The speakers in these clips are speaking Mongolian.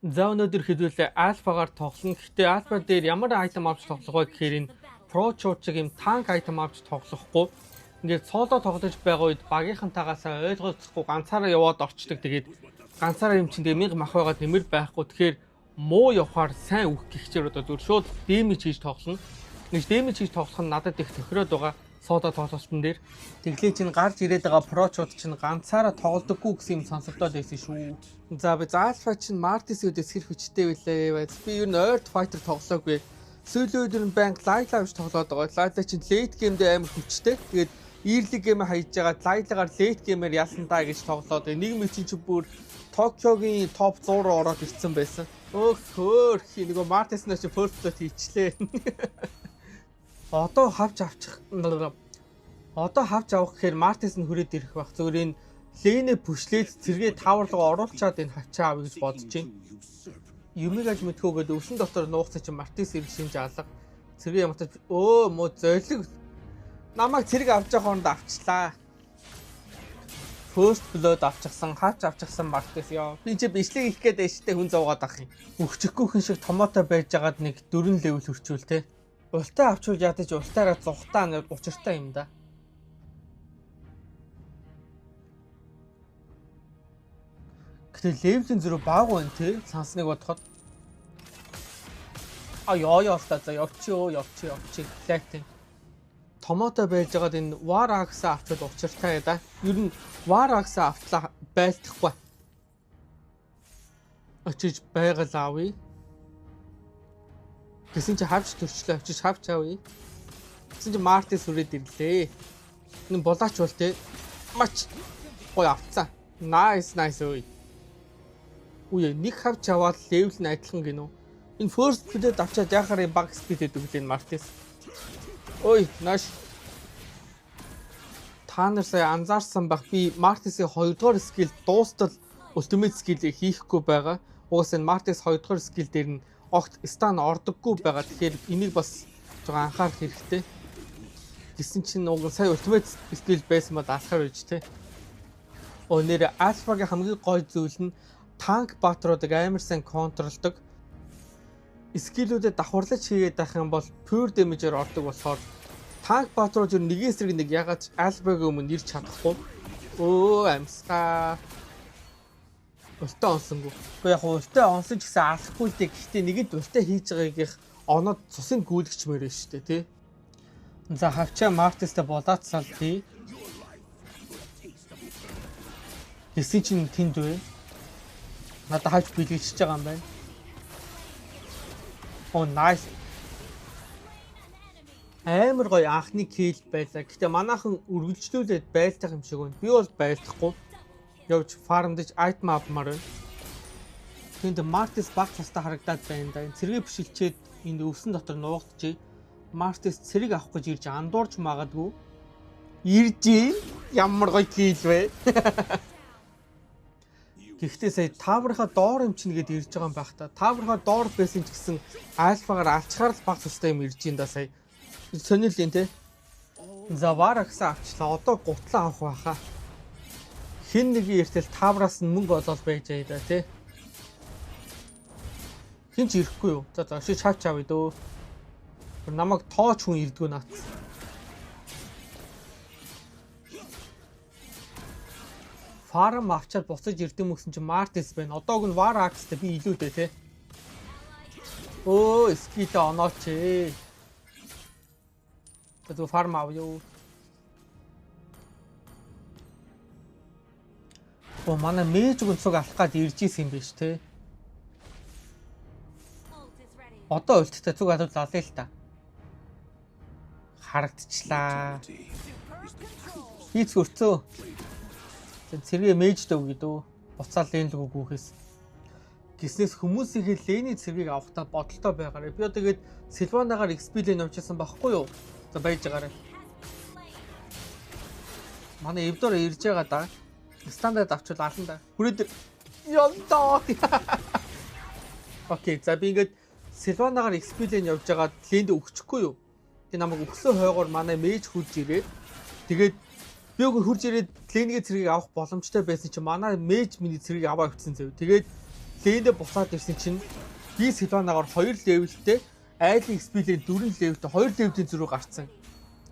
За, өнөөдөр хэдүүлээ Alpha-гаар тоглоно. Гэхдээ Alpha дээр ямар item авч тоглох вэ гэхээр энэ Pro чиг юм танк item авч тоглохгүй. Ингээд solo тоглож байгаа үед багийнхантайгаасаа ойлголцохгүй ганцаараа яваад орчдөг. Тэгээд ганцаараа юм чинь тэгээ мянга мах байгаад нэмэр байхгүй. Тэгэхээр муу явахаар сайн үх гихчээр одоо зүгээр шууд damage хийж тоглоно. Ингэж damage хийж тоглох нь надад их тохироод байгаа solo тоглолтын дээр. Тэглээ чинь гарч ирээд байгаа pro чууд чинь ганцаараа тоглодоггүй гэсэн юм сонсогдоод байсан шүү. За, би за Alpha чинь Martis үүдээс хэр хүчтэй вүлээ. Би ер нь ойрт fighter тоглоогүй. Сүүлийн үед ер нь банк Layla авч тоглоод байгаа. Layla чинь late game дээр амар хүчтэй. Тэгээд early game хайж байгаа Layla-гаар late game-ээр ялсан даа гэж тоглоод. Нэг мэт чинь бүр Токиогийн топ 100 руу ороод ирсэн байсан. Өөх хөөх, нөгөө Martis наа чи first blood хийчлээ. Одоо хавч авчих Одоо хавч авах гэхээр Мартис нь хүрээд ирэх байх. Зөвхөн энэ lane ээ push лээд цэргээ tower руу оруулчаад энэ хавчаа авъя гэж бодож байна. Юмыг аж мэдхүүгээд өвсөн дотор нуугсан чинь Мартис ирэх шинж алга. Цэргээ ямартай өө мó золиг намайг цэрэг авч явах хооронд авчлаа. First blood авчихсан, хавч авчихсан Мартис ёо. Би чи бичлэг хийх гээд эштэй хүн зовгаад ах юм. Өгчихгүй хүн шиг томото байж байгаад нэг 4 level хөрчүүл те. Ult аа авчвал ядаж ult аараа зугтаа нэг учиртай юм да. Гэтэ level ийн зөрүү баагүй байна те. Сансныг бодоход. А ёо ёо та, за явчих явчих явчих. Лайтин. Томото байж байгаад энэ War Axe авчвал учиртай да. Ер нь War Axe автлаа байлдахгүй. Очиж байгаль авъя. Гэсэн чи хавч төрчлөө, очиж хавч авъя. Гэсэн чи Мартис хүрээд ирлээ. Энэ булаач бол те. Мач гоё авцсан. Nice, nice ой. Үе, нэг хавч аваад level нь адилхан гинүү. Энэ first blood авчаад яхаар юм баг speed гэдэг үлээ энэ Мартис. Ой, нааш. Та нар сая анзаарсан байх, би Мартисын 2 дугаар skill дуустал ultimate skill-ийг хийхгүй байгаа. Угаасаа энэ Мартис 2 дугаар skill дээр нь огт stun ордоггүй байгаа. Тэгэхээр энийг бас жоохон анхаарах хэрэгтэй. Гэсэн чинь уг сая ultimate skill байсан бол алхаар байж те. Оо, нэр Alpha-гийн хамгийн гой зүйл нь танк баатруудыг амар сайн control дог. Skill үүдэд давхарлаж хийгээд байх юм бол pure damage-ээр ордог болохоор танк баатрууд ер нь нэгэн эсрэг нэг ягаад Alpha-гийн өмнө ирж чадахгүй. Өө, амьсгаа. Ult аа онсонгүй. Гэхдээ яг ult аа онсон ч гэсэн алахгүй л дээ. Гэхдээ нэгэнд ult аа хийж байгаагийнх оноод цусын гүйлгчмээр байна шүү дээ, тий. За, хавчаа Мартистай болоцсал тий. Гэсэн чинь тэнд вэ. Надад хавч бэлгэлчихэж байгаа юм байна. Оо, nice. Амар гоё анхны kill байлаа. Гэтэ манайхан үргэлжлүүлээд байлдах юм шиг байна. Би бол байлдахгүй. Явж farm даж item авмаар байна. Тэнд Мартис баг цустай харагдаад байна да. Энэ цэргээ бишилчээд энд өвсөн дотор нуугдчихъя. Мартис цэрэг авах гэж ирж андуурч магадгүй. Ирж ийн. Ямар гоё kill вэ? Гэхдээ сая tower ынхаа доор юм чинь гээд ирж байгаа юм байх та. Tower ынхаа доор байсан ч гэсэн Alpha-гаар алчхаар л баг цустай юм ирж ин да сая. Сонирл юм те. За, War Axe авчлаа. Одоо гутлаа авах байхаа. Хин нэгэн эртэл tower аас нь мөнгө олоод байж аа да тий. Хин ч ирэхгүй юу? За за, шиш хавч авъя дөө. Намайг тооч хүн ирдгүү наац. Farm авчаад буцаж ирдэм гэсэн чинь Мартис байна. Одоог нь War Axe-тэй би илүү дээ тий. Өө, skill онооч ээ. За, зөв farm авъя юу. Оо, манай mage гүнцэг алах гад ирж исэн юм биш те. Одоо ult тай зүг алуул алъя л та. Харагдчихлаа. Хийц өрцөө. Цэргээ mage д өгье дөө. Буцаал lane рүү гүөхээс. Гиснээс хүмүүсийнхээ lane ий цэргийг авахдаа бодолтой байгаарай. Би одоо тэгээд Сильванагаар XP lane явчихсан байхгүй юу? За, байж байгаарай. Манай Эвдор ирж байгаа да. Стандарт авчвал алан да. Хүрээд ялдаа. Okay, за би ингээд Сильванагаар XP lane явж байгаа lane д өгчихгүй юу? Тэг намайг өгсөн хойгоор манай mage хурж ирээд, тэгээд би үгүй хурж ирээд lane гээ цэргийг авах боломжтой байсан чинь манай mage миний цэргийг аваа өгсөн зэв. Тэгээд Lane дээ буцаад ирсэн чинь би Силванагаар 2 level тэй, айлын XP-ийн 4 level тэй, 2 level ийн зөрүү гарцсан.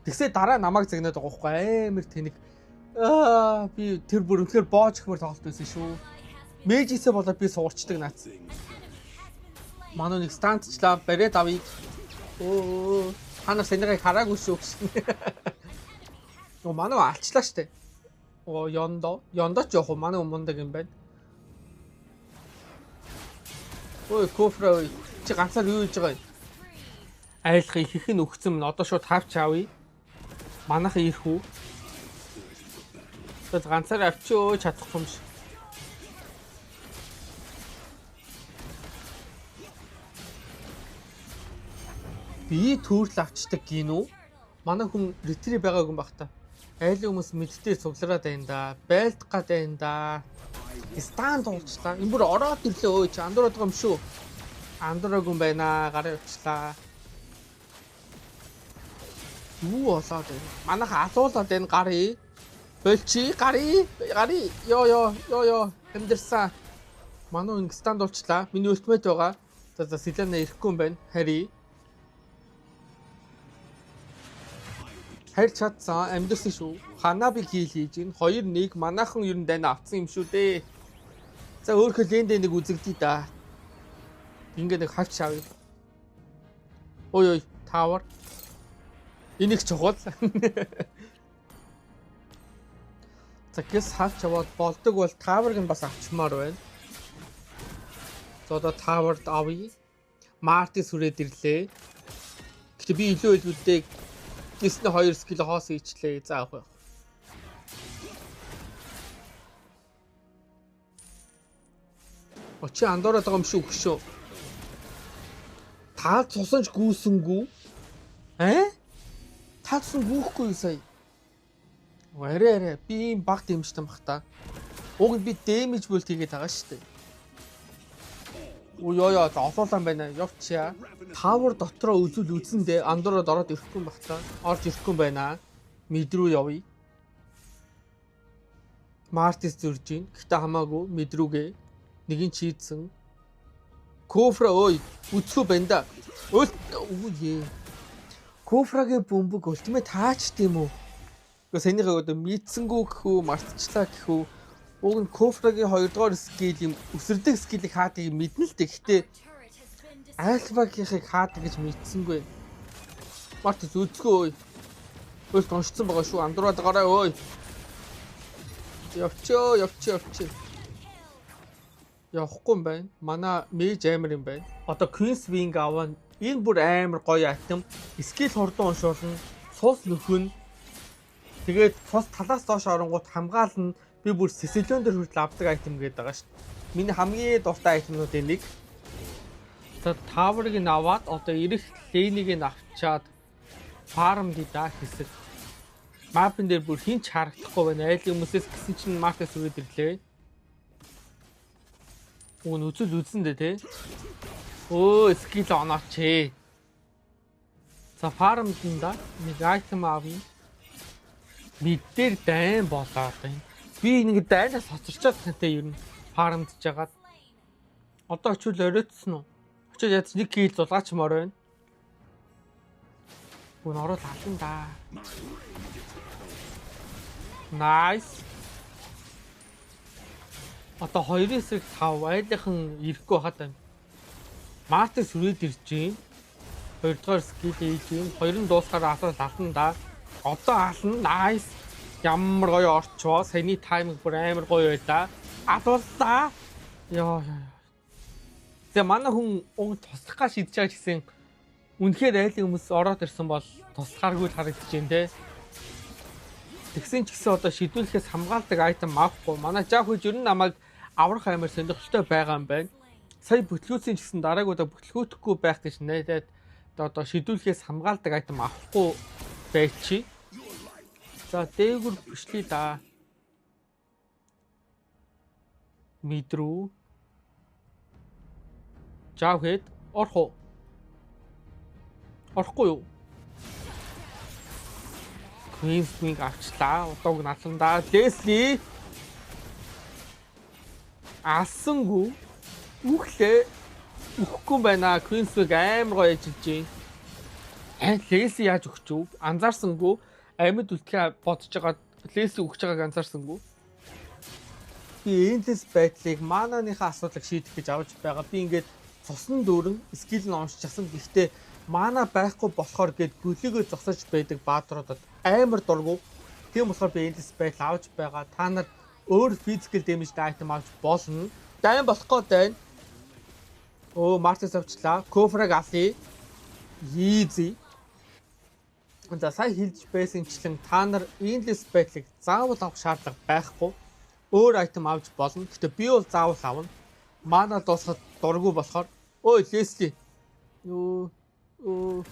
Тэгсээ дараа намайг загнаад байгаа байхгүй, амар тэнэг. Аа, би тэр бүр үнэхээр боож ихмэр тоглолт байсан шүү. Мэйжисээ болоод би суурчдаг наац. Манай нэг стантчлаа, бариад авъя. Өө, та нар санийхыг хараагүй шүү гэсэн. Оо, манай алчлаа штэ. Оо, Yondo. Yondo ч явах уу? Манай мундаг юм байна. Ой, Кофра ой. Чи ганцаар юу хийж байгаа юм? Айлах их их нь өгцөн минь. Одоо шууд хавч авъя. Манайхан ирэх үү? Тэгээд ганцаар авчи өө, чадахгүй юм шиг. Би төрөл авчдаг гин үү? Манай хүн retri байгаагүй юм бах та. Айлын хүмүүс мэдтэй цуглараад байна да. Байлдах гад байна да. Стан дуулчлаа. Энэ бүр ороод ирлээ өө, чи андуураад байгаа юм шүү. Андуураагүй юм байна. Гараа явчлаа. Юу болоод байна? Манайха алуулаад байна, гарыг. Болчи, гарыг, гарыг. Йоо ёо, ёо ёо, амьдэрсэн. Манай хүн стан дуулчлаа. Миний ultimate байгаа. За за, Силана ирэхгүй юм байна. Хари. Харь чадсан, амьдэрсэн шүү. Ханаби kill хийж гин. 2-1, манайхан ер нь дайна авцсан юм шүү дээ. За, өөрхөө lane дээ нэг үзэгдээ да. Ингээ нэг хавч авъя. Ой ой, tower. Энийг чухал. За, гэс хавч аваад болдог бол tower ыг нь бас авчмаар байна. За, одоо tower д авъя. Марти сүрээд ирлээ. Гэтэ би илүү илүүдээ гисний 2 skill хоос хийчлээ. За, авах. Очи андуураад байгаа юм шүү хөшөө. Таа цусан ч гүйсэнгүү. Аа? Таа цусан гүүхгүй сая. Арай арай би ийм баг дэмжтэй бах та. Уг нь би дэмэж бүлт хийгээд байгаа шүү дээ. Өө ёо ёо, олуулан байна. Явчихъя. Tower дотроо үзвэл үзэндээ андуураад ороод ирэхгүй юм бах та. Орж ирэхгүй юм байна. Mid рүү явъя. Мартис зөрж гин. Гэхдээ хамаагүй mid рүүгээ нэгийн чийдсэн. Кофра ой, үцхүү байна да. Өл үгүй ээ. Кофрагийн бөмбөг ultimate таач тийм үү? Гэхдээ санийхыг одоо мэдсэнгүү гэх үү, мартчихлаа гэх үү. Уг нь Кофрагийн 2 дугаар skill юм өсөрдөг skill ийг хаадгийг мэднэ л дээ. Гэхдээ Альфагийнхыг хаадаг гэж мэдсэнгүй. Мартис үцхүү ой. Өлт уншицсан байгаа шүү. Андуураад гараа ой. Явчоо, явчоо, явчоо. Явахгүй юм байна. Манай mage амар юм байна. Одоо Queen's Wing аваа. Энэ бүр амар гоё item. Skill хурдан уншуулна. Цус нөхөн. Тэгээд цус талаас доош оронгууд хамгаална. Би бүр Cecilion дээр хүртэл авдаг item гэдэг байгаа шүү дээ. Миний хамгийн дуртай item нуудын нэг. За, tower ыг нь аваад одоо ирэх lane ийг нь авчаад farm даа хэсэг. Map ын дээр бүр хин ч харагдахгүй байна. Айлын хүмүүсээс гисэн чинь Мартас үрээд ирлээ. Уг нь үзэл үзэн дээ те. Өө, skill онооч ээ. За, farm данда нэг item авъя. Mid дээр дайн болоод байна. Би нэг дайнаас хоцорчоод тантай ер нь farm дж жагаад. Одоо очивол оройтсон уу? Очоод ядч нэг kill зулгаачмаар байна. Гүн орол алан да. Nice. Одоо 2-5 айлынхан ирэхгүй хаад байна. Мартин сүрээд ирж гин. Хоёрдугаар skill хийж гин. Хоёр нь дуусахаар асуул алан да. Одоо ална. Nice. Ямар гоё орчвоо. Саяны timing бүр амар гоё байлаа. Алууллаа. Йоо ёо. Тэгээ манай хүн уг туслах га шийдэж байгаа гэсэн үнэхээр айлын хүмүүс ороод ирсэн бол туслахааргүй л харагдаж байна те. Тэгсэн ч гэсэн одоо шийдвүлэхээс хамгаалдаг item авахгүй. Манай Жав хүйж ер нь намайг аврах амар сонирхолтой байгаа юм байна. Сая бүтлгүүцэн ч гэсэн дараагуудаа бүтлгүүтэхгүй байх гэж найдаад одоо шийдвүлэхээс хамгаалдаг item авахгүй байчи. За, дээгүр бишлээ да. Mid рүү. Жав хэд орох уу? Орохгүй юу? Queen's Wing авчлаа. Удааг наландаа. Лесли алсангүй. Үхлээ. Үхэхгүй байна. Queensway амар гоё ажиллаж байна. Лесли яаж өгч үү? Анзаарсангүй. Амьд үлдэхээ бодож байгаа Лесли өгч байгааг анзаарсангүй. Би Endless Battle-ыг мананыхаа асуудлыг шийдэх гэж авч байгаа. Би ингээд цусан дүүрэн skill нь уншчихсан. Гэхдээ мана байхгүй болохоор гээд гөлөөгөө зогсож байдаг баатруудад амар дургу. Тийм болохоор би Endless Battle авч байгаа. Та нар өөр physical damage item авч болно. Дайн болох гээд байна. Өө, Мартис авчлаа. Кофраг алъя. Easy. За, сая хэлж байсанчлан та нар Endless Battle-ыг заавал авах шаардлага байхгүй. Өөр item авч болно. Гэхдээ би бол заавал авна. Мана дуусахад дургу болохоор. Ой, Лесли. Өө өө.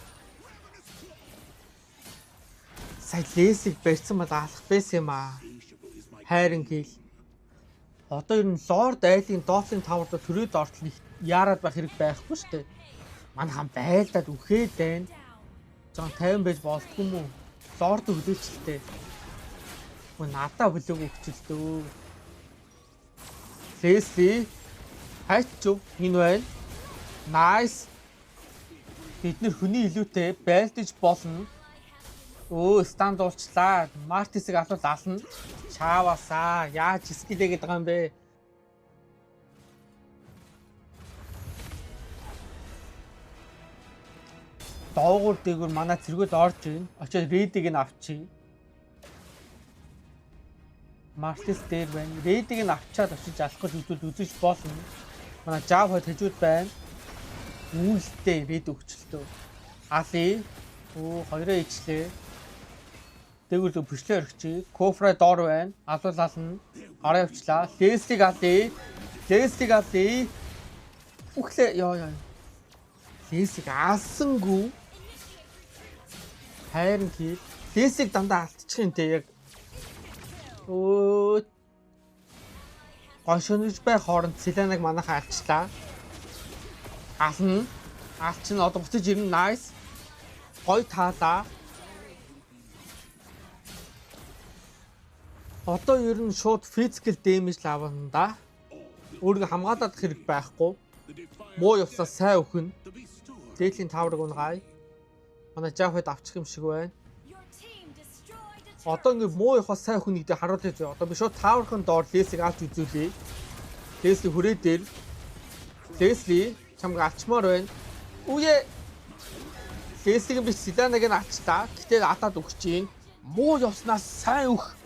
Сая Леслиг барьсан бол алах байсан юм аа. Хайрын kill. Одоо ер нь Лорд айлын доотлын tower руу төрөөд ортол нэг яарад байх хэрэг байхгүй шүү дээ. Манай хам байлдаад үхээд байна. Жон 50 байж болдгүй юм уу? Лорд өглөөчлээ. Хөө, надаа хүлээг өгчлөө. Лесли хайчв энэ байна. Nice. Бид нэр хүний илүүтэй байлдаж болно. Өө, stun дуулчлаа. Мартисыг алвал ална. Чаавасаа яаж skill ээ гэдэг юм бэ? Доогуур дээгүүр манай цэргүүд орж ийн. Очоод red ийг нь авчий. Мартис дээр байна. Red ийг нь авчаад очиж алах гэж үзвэл үзэж болно. Манай Жав хойд хажууд байна. Үйлдэл red өгчлөө. Али. Өө, хоёроо ичлээ. Дээгүүр зөв бүшлээ орхичих. Кофра доор байна. Алуул ална. Гараа явчлаа. Леслиг алъя. Леслиг алъя. Үхлээ. Йоо ёо. Лесиг алсангүй. Хайрын kill. Лесиг дандаа алдчих юм те яг. Өө. Гошонож бай хооронд Селенаг манайхаа алчлаа. Ална. Алчин одоо буцаж ирнэ. Nice. Гой таалаа. Одоо ер нь шууд physical damage л авна да. Өөрийгөө хамгаалах хэрэг байхгүй. Муу явсаа сайн өхөн. Дээдлийн tower ыг унгаая. Манай Жафед авчих юм шиг байна. Одоо ингэ муу явахаас сайн өхөн гэдэг харуулъя зөө. Одоо би шууд tower ын доор Лесиг авч үзүүлье. Лесли хүрээ дээр. Лесли чамг алчмаар байна. Үе. Леслиг биш, Силанаг нь алчлаа. Гэтэ атаад өгч чинь. Муу явснаас сайн өөх.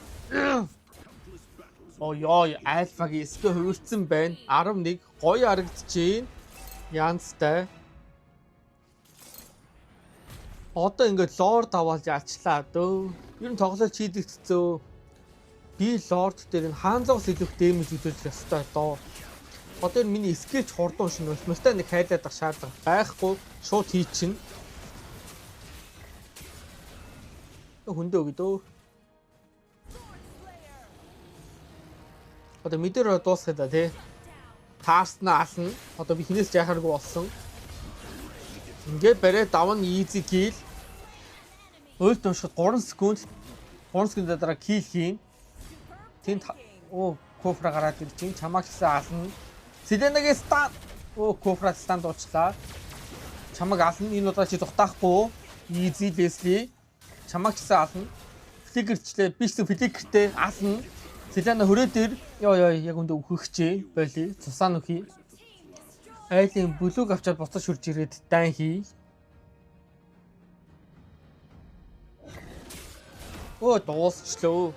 Ой ёо, Альфагийн эсгэ хувирцсан байна. 11 гоё харагдчихээн. Янзтай. Одоо ингээд лорд аваад ялчлаа дөө. Ер нь тоглолт шийдэгдцөө. Би лорд дээр нь хаанзоос илүү damage үзүүлэх ёстой доо. Одоо энэ миний skill ч хурдан шин ultimate нэг хайрлаад ах шаардлага байхгүй. Шууд хийчин. Хүндөө өгдөө. Одоо мэдэр дуусгая да тий. Таарснаа ална. Одоо би хинээс жайхааргүй болсон. Ингээд бариад давна, easy kill. Ult уншихад 3 секунд, 3 секунд дараа kill хийн. Тэнд оо, кофра гараад ирж чинь чамааг гэсэн ална. Селенагийн stun. Оо, кофра stun дуучлаа. Чамаг ална. Энэ удаа чи зүхтаахгүй. Easy Leslie. Чамааг ч гэсэн ална. Flicker члээ. Би ч гэсэн flicker тэй ална. Селена хөрөө дээр ёо ёо, яг өндө өөхөж байли. Цусаа нөхий. Айлын blue г авчаад буцаж шүрж ирээд дайн хий. Өө, дуусчлөө.